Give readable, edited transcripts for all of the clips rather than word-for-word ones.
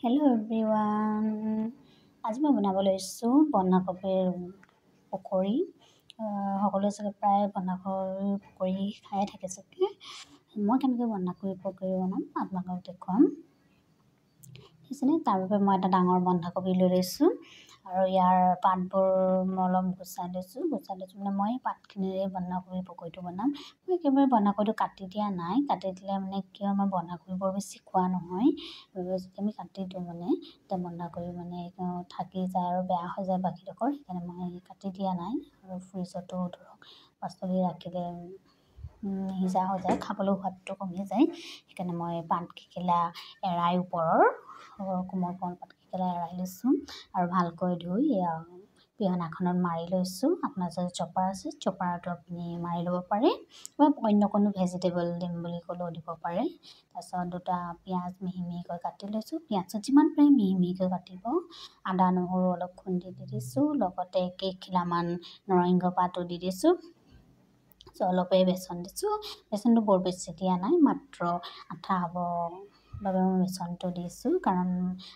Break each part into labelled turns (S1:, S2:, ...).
S1: Hello' everyone, আজি মই বনাব লৈছোঁ বন্ধাকবিৰ পকৰি। সকলোৱে চাগে প্ৰায় বন্ধাকবিৰ পকৰি খায়ে থাকে চাগে। মই কেনেকৈ বন্ধাকবিৰ পকৰি বনাম আপোনালোকক দেখুৱাম। দেখিছেনে? তাৰ বাবে মই এটা ডাঙৰ বন্ধাকবি লৈ লৈছোঁ আৰু ইয়াৰ পাতবোৰ মই অলপ গুচাই লৈছোঁ। গুচাই লৈছোঁ মানে মই পাতখিনিৰে বন্ধাকবিৰ পকৰিটো বনাম। মই একেবাৰে বন্ধাকবিটো কাটি দিয়া নাই। কাটি দিলে মানে কি হয়, মই বন্ধাকবি বৰ বেছি খোৱা নহয়। যদি আমি কাটি দিওঁ মানে তেতিয়া বন্ধাকবি মানে থাকি যায় আৰু বেয়া হৈ যায় বাকীডোখৰ। সেইকাৰণে মই কাটি দিয়া নাই। আৰু ফ্ৰিজতো ধৰক পাচলি ৰাখিলে সিজা হৈ যায়, খাবলৈ সোৱাদটো কমি যায়। সেইকাৰণে মই পাতকেইখিলা এৰাই ওপৰৰ কোমল কোমল পাতকেইখিলা এৰাই লৈছোঁ আৰু ভালকৈ ধুই পিহনাখনত মাৰি লৈছোঁ। আপোনাৰ যদি চপাৰ আছে, চপাৰতো আপুনি মাৰি ল'ব পাৰে বা অন্য কোনো ভেজিটেবল দিম বুলি ক'লেও দিব পাৰে। তাৰপিছত দুটা পিঁয়াজ মিহি মিহিকৈ কাটি লৈছোঁ। পিঁয়াজটো যিমান পাৰে মিহি মিহিকৈ কাটিব। আদা নহৰু অলপ খুন্দি দি দিছোঁ, লগতে কেইখিলামান নৰসিংহ পাতো দি দিছোঁ। অলপেই বেচন দিছোঁ। বেচনটো বৰ বেছি দিয়া নাই, মাত্ৰ আঠা হ'ব বাবে মই বেচনটো দিছোঁ, কাৰণ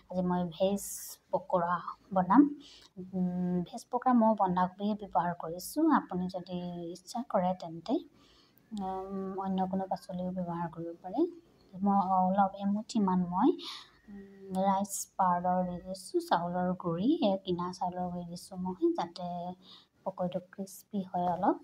S1: আজি মই ভেজ পকৰা বনাম। ভেজ পকৰা মই বন্ধাকবিয়ে ব্যৱহাৰ কৰিছোঁ। আপুনি যদি ইচ্ছা কৰে তেন্তে অন্য কোনো পাচলিও ব্যৱহাৰ কৰিব পাৰে। মই অলপ এমুঠিমান মই ৰাইচ পাউডাৰ দি দিছোঁ, চাউলৰ গুড়ি, কিনা চাউলৰ গুড়ি দিছোঁ মই, যাতে পকৰিটো ক্ৰিস্পি হয় অলপ।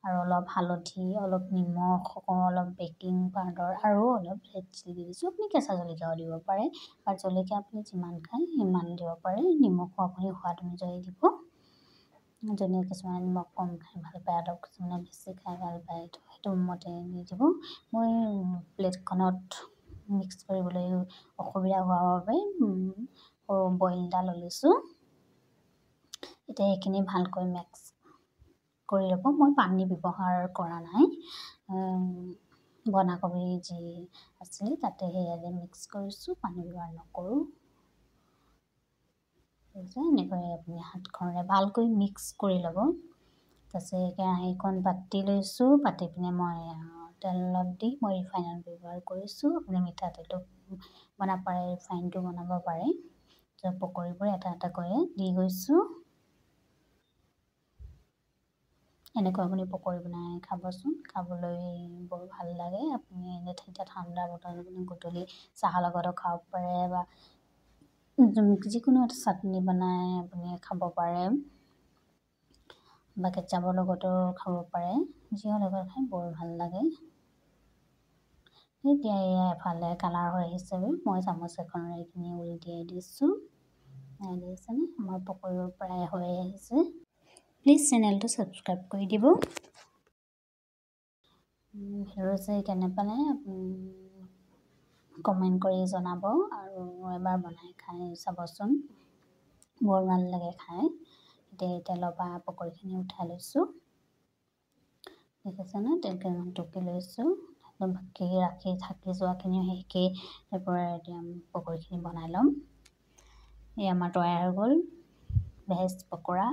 S1: আৰু অলপ হালধি, অলপ নিমখ, অলপ বেকিং পাউডাৰ আৰু অলপ ৰেড চিলি দি দিছোঁ। আপুনি কেঁচা জলকীয়াও দিব পাৰে বা জলকীয়া আপুনি যিমান খায় সিমান দিব পাৰে। নিমখো আপুনি সোৱাদ অনুযায়ী দিব। যোনে কিছুমানে নিমখ কম খাই ভাল পায়, অলপ কিছুমানে বেছি খাই ভাল পায়, তো সেইটো মতে দি দিব। মই প্লেটখনত মিক্স কৰিবলৈ অসুবিধা হোৱাৰ বাবে সৰু বইল এটা লৈ লৈছোঁ। এতিয়া এইখিনি ভালকৈ মিক্স কৰি ল'ব। মই পানী ব্যৱহাৰ কৰা নাই, বন্ধাকবি যি আছিলে তাতে সেয়াৰে মিক্স কৰিছোঁ, পানী ব্যৱহাৰ নকৰোঁ। এনেকৈ আপুনি হাতখনেৰে ভালকৈ মিক্স কৰি ল'ব। তাৰপিছত কেৰাহীখন পাতি লৈছোঁ। পাতি পিনে মই তেল অলপ দি মই ৰিফাইন ব্যৱহাৰ কৰিছোঁ। আপুনি মিঠাতেলো বনাব পাৰে, ৰিফাইনটো বনাব পাৰে। পকৰিবোৰ এটা এটাকৈ দি গৈছোঁ। এনেকৈ আপুনি পকৰি বনাই খাবচোন, খাবলৈ বৰ ভাল লাগে। আপুনি এনে এতিয়া ঠাণ্ডা বতৰত আপুনি গধূলি চাহৰ লগতো খাব পাৰে বা যিকোনো এটা চাটনি বনাই আপুনি খাব পাৰে বা কেটচাপৰ লগতো খাব পাৰে। যিহৰ লগত খাই বৰ ভাল লাগে। এতিয়া এয়া এফালে কালাৰ হৈ আহিছে, মই চামুচ এখনেৰে এইখিনি উলটিয়াই দিছোঁ। দেখিছেনে, আমাৰ পকৰিবোৰ প্ৰায় হৈ আহিছে। প্লিজ চেনেলটো ছাবস্ক্ৰাইব কৰি দিব। ভিডিঅ' চাই কেনে পালে কমেণ্ট কৰি জনাব আৰু এবাৰ বনাই খাই চাবচোন, বৰ ভাল লাগে খাই। এতিয়া তেলৰ পৰা পকৰিখিনি উঠাই লৈছোঁ। দেখিছেনে, তেলকেইটামান টুকি লৈছোঁ। বাকী ৰাখি থাকি যোৱাখিনিও সেই একেই পৰা এতিয়া পকৰিখিনি বনাই ল'ম। এই আমাৰ তৈয়াৰ হৈ গ'ল ভেজ পকৰা।